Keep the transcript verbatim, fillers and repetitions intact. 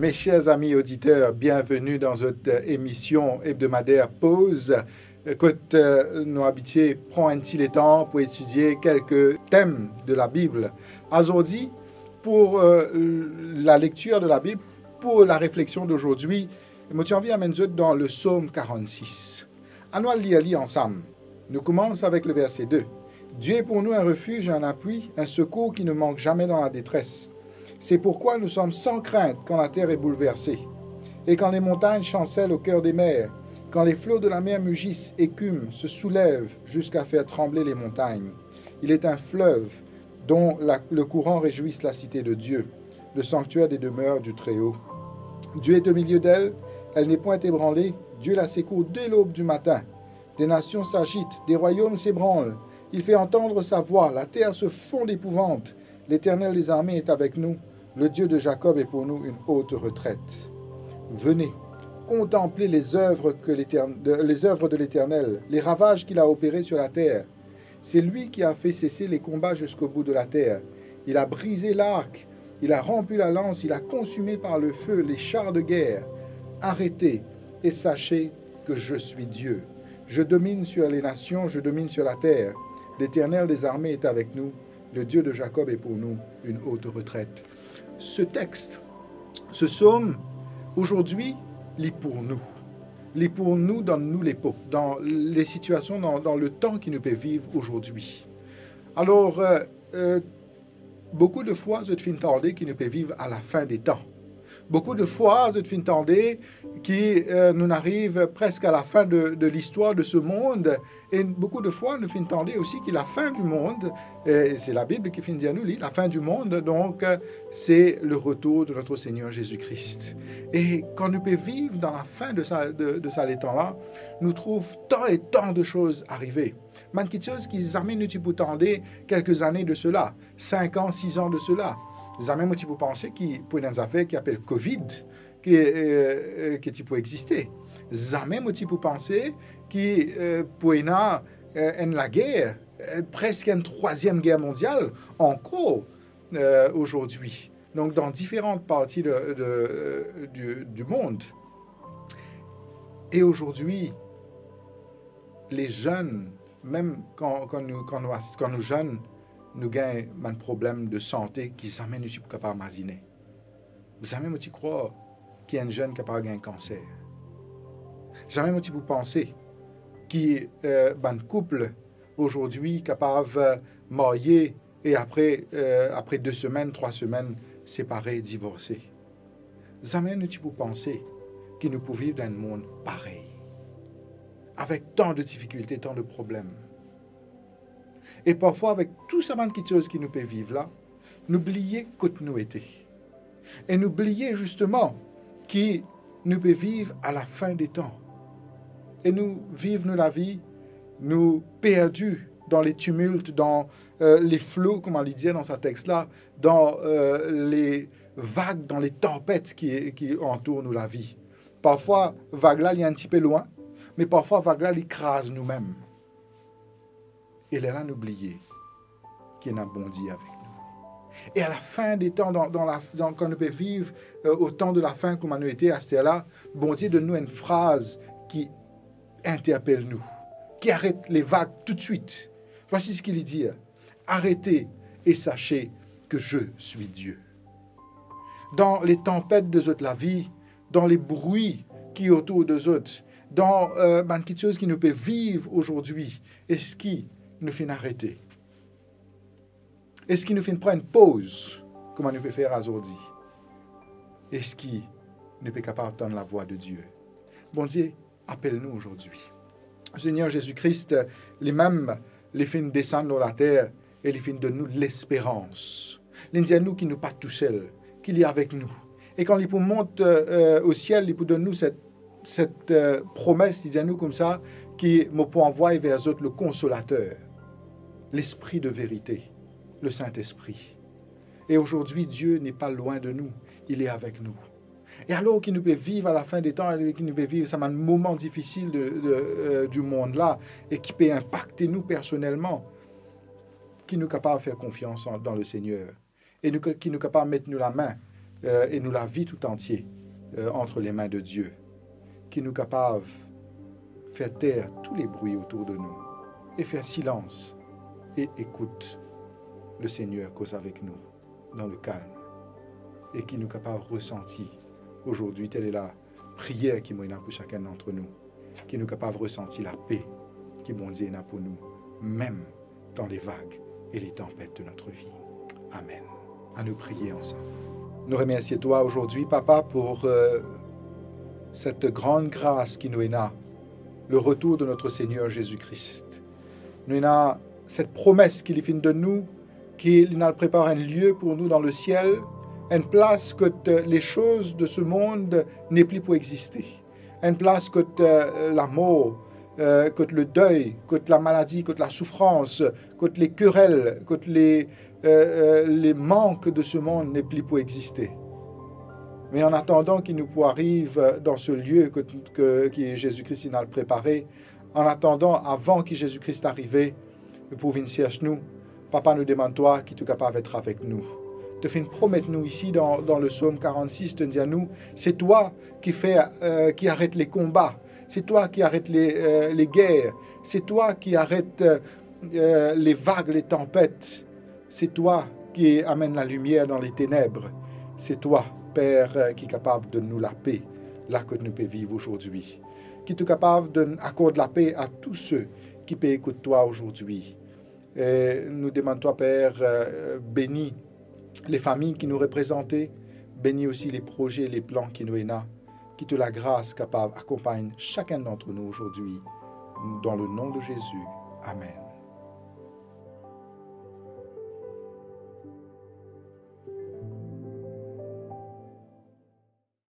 Mes chers amis auditeurs, bienvenue dans notre émission hebdomadaire Pause, kot, euh, nou abitie pran enn ti letan pou etidie kelke tem de la Bib. Azordi, pour, euh, la lecture de la Bible, pour la réflexion d'aujourd'hui, mo ti anvi amenn zot dan le psaume quarante-six. Anou al lir li ansam. Nou koumans avek le verse de. Dieu est pour nous un refuge et un appui, un secours qui ne manque jamais dans la détresse. C'est pourquoi nous sommes sans crainte quand la terre est bouleversée et quand les montagnes chancellent au cœur des mers, quand les flots de la mer mugissent, écument, se soulèvent jusqu'à faire trembler les montagnes. Il est un fleuve dont la, le courant réjouisse la cité de Dieu, le sanctuaire des demeures du Très-Haut. Dieu est au milieu d'elle, elle n'est point ébranlée. Dieu la secourt dès l'aube du matin. Des nations s'agitent, des royaumes s'ébranlent. Il fait entendre sa voix, la terre se fond d'épouvante. L'Éternel des armées est avec nous. Le Dieu de Jacob est pour nous une haute retraite. Venez, contemplez les œuvres que l'Étern-, de, les œuvres de l'Éternel, les ravages qu'il a opérés sur la terre. C'est lui qui a fait cesser les combats jusqu'au bout de la terre. Il a brisé l'arc, il a rompu la lance, il a consumé par le feu les chars de guerre. Arrêtez et sachez que je suis Dieu. Je domine sur les nations, je domine sur la terre. L'Éternel des armées est avec nous, le Dieu de Jacob est pour nous une haute retraite. Ce texte, ce psaume, aujourd'hui, li pou nou. Li pou nou dan nou lepok, dan le sitiasion, dan, dan le tan ki nou pe viv azordi. Alor, euh, euh, boukou de fwa, zot finn tande ki nou pe viv a la fin de tan. Boukou de fwa, zot finn tande ki, euh, nou ariv preske a la fin de, de listwar de se mond. E boukou de fwa, nou finn tande osi ki la fin du monde, euh, se Labib ki finn dir nou li, la fin du monde, donk, euh, se le retour de notre Seigneur Jésus-Christ. E kan nou pe viv dan la fin de sa, de, de sa letan la, nou trouv tan e tan de soz arive. Bann kiksoz ki zame nou ti pou tande kelke zane de sela, sink an, sis an de sela. Zame mo ti pou panse ki pou ena zafer ki apel covid, ki, euh, euh, ki ti pou existe. Zame mo ti pou panse ki, euh, pou ena, euh, enn lager, euh, preske enn trwaziem ger mondial ankor, euh, azordi. Donk, dan diferan parti de, de, euh, du, du mond. E azordi, les jeunes, mem kan, kan nou, kan nou as-, kan nou zenn, nou gagn bann problem de sante ki zame nou ti pou kapav imazine. Zame mo ti krwar ki enn zenn kapav gagn kanser. Zame mo ti pou panse ki, euh, bann koup azordi kapav, euh, marye e apre, euh, apre de semenn, trwa semenn, separe, divorse. Zame nou ti pou panse ki nou pou viv dan enn mond parey, avek tan de difikilte, tan de problem. E parfwa, avek tou sa bann kiksoz ki nou pe viv la, nou bliye kot nou ete. E nou bliye zisteman ki nou pe viv a la fin de tan. E nou viv nou lavi, nou perdi dan le timilt, dan, euh, le flo, kouma li dir dan sa text la, dan, euh, le vag, dan le tanpet ki, ki antour nou lavi. Parfwa, vag la, li enn tipe lwin, me parfwa, vag la, li kraz nou mem. E lerla nou bliye ki ena Bondie avek nou. E a la fin de tan, dan, dan la, dan, kan nou pe viv, euh, o tan de la fin, kouma nou ete aster la, Bondie donn nou enn fraz ki interpel nou, ki aret le vag toutswit. Vwasi seki li dir, "Arrêtez et sachez que je suis Dieu." Dan le tanpet de zot lavi, dan le bri ki otour de zot, dan, euh, bann kiksoz ki nou pe viv azordi, eski nou finn arete? Eski nou finn pran enn poz, kouma nou pe fer azordi? Eski nou pe kapav tann lavwa de Die? Bondie apel nou azordi. Segner Zezi Kris, limem, li finn desann lor later e li finn donn nou lesperans. Li dir nou ki nou pa tousel, ki li avek nou. E kan li pou mont, euh, euh, o siel, li pou donn nou set, set, euh, promes, li dir nou koumsa, ki mo pou anvway ver zot le Konsolater, Lespri de verite, le Sintespri. E azordi, Die n'est pas loin de nous, il est avec nous. E alor ki nou pe viv a la fin de tan, e ki nou pe viv sa bann moman difisil de, de, euh, di mond la, e ki pe inpakte nou personelman, ki nou kapav fer konfians an, dan le Segner, e nou, ki nou kapav met nou lame euh, e nou lavi tou antie, euh, entre les mains de Dieu. Ki nou kapav fer ter tou le bri otour de nou e fer silans e ekout Lesegner koz avek nou dan lekalm, e ki nou kapav resanti azordi, tel e la priyer ki mo ena pou sakenn dantre nou, ki nou kapav resanti lape ki Bondie ena pou nou, mem dan les vagues et les tempêtes de notre vie. Amen. Anou priye ansam. Nou remersie twa azordi, Papa, pou, euh, cette grande grâce ki nou ena, le retour de notre Seigneur Jésus-Christ. Nou ena set promes ki li finn donn nou, ki li al prepar enn lie pou nou dan lesiel, enn plas kot, euh, les choses de ce monde nepli pou existe. Enn plas kot, euh, lamor, euh, kot ledey, kot lamaladi, kot lasoufrans, kot lekerel, kot le, euh, euh, le mank de ce monde nepli pou existe. Me an atandan ki nou pou ariv, euh, dan se lie kot, ke, ki Zezi Kris inn al prepare, an atandan, avan ki Zezi Kris arive pou vinn sers nou, Papa, nou demann twa ki to kapav et avek nou. To finn promet nou isi dan, dan le Psaume quarante-six, to dir nou, se twa ki fer, euh, ki aret le konba, se twa ki aret le, euh, leger, se twa ki aret, euh, euh, les vagues, les tempêtes, se twa ki amenn lalimier dan leteneb, se twa, Per, euh, ki kapav donn nou lape la kot nou pe viv azordi. Ki to kapav donn, akord lape a tou se ki pe ekout twa azordi. E nou demann twa, Per, euh, beni lefami ki nou reprezante, beni osi le proze, le plan ki nou ena. Ki to lagras kapav akonpagn sakenn dantre nou azordi, dan le nom de Jésus. Amen.